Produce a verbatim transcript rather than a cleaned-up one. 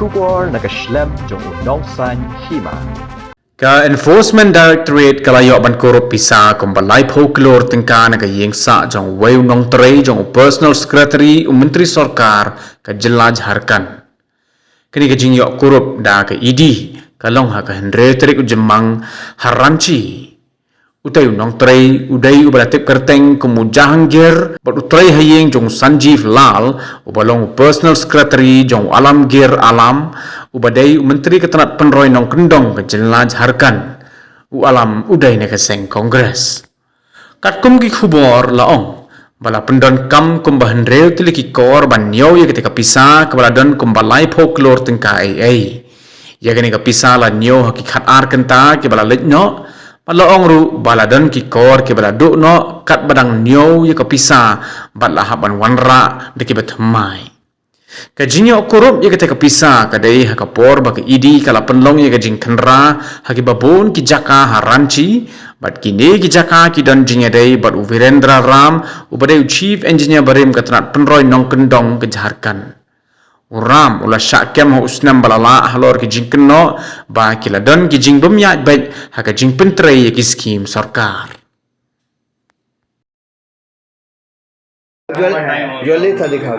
Khubor na ka shlem jong u Nongsaiñ Hima. Ka Enforcement Directorate ka la ïoh ban kurup pisa kumba laiphew klur tyngka na ka ïing sah jong uwei u nongtrei jong u Personal Secretary u Myntri Sorkar ka jylla Jharkhand. Kane ka jingïoh kurup da ka E D ka long ha ka hynriew tarik u Jymmang ha Ranchi. Utai u nongtrei u dei uba la tip kyrteng kum u Jahangir bad u trei ha ïing jong u Sanjeev Lal, uba long u Personal Secretary jong u Alamgir Alam, uba dei u Myntri ka tnat pynroi nongkyndong ka jylla Jharkhand. U Alam u dei na ka seng Congress. Katkum ki khubor la ong ba la pyndonkam kumba hynriew tylli ki kor ban ñiew ïa kata ka pisa kaba la don kumba laiphew klur tyngka ei ei. Ïa kane ka pisa la ñiew ha ki khatar kynta kiba la leit noh. Bad la ong ruh ba la don ki kor kiba la duh noh katba dang ñiew ïa ka pisa bad la hap ban wanrah da kiba thymmai. Ka jingïoh kurup ïa kata ka pisa ka dei ha ka por ba ka E D ka la pynlong ïa ka jingkhynra ha kiba bun ki jaka ha Ranchi. Bad kine ki jaka ki don jingïadei bad u Virendra Ram, uba dei u Chief Engineer barim ka tnat pynroi nongkyndong ka Jharkhand. U Ram u la shah kem ha u snem ba la lah halor ki jingkynnoh ba ki la don ki jingbymïaid beit ha ka jingpyntrei ïa ki skim sorkar. Jwale tha dikha.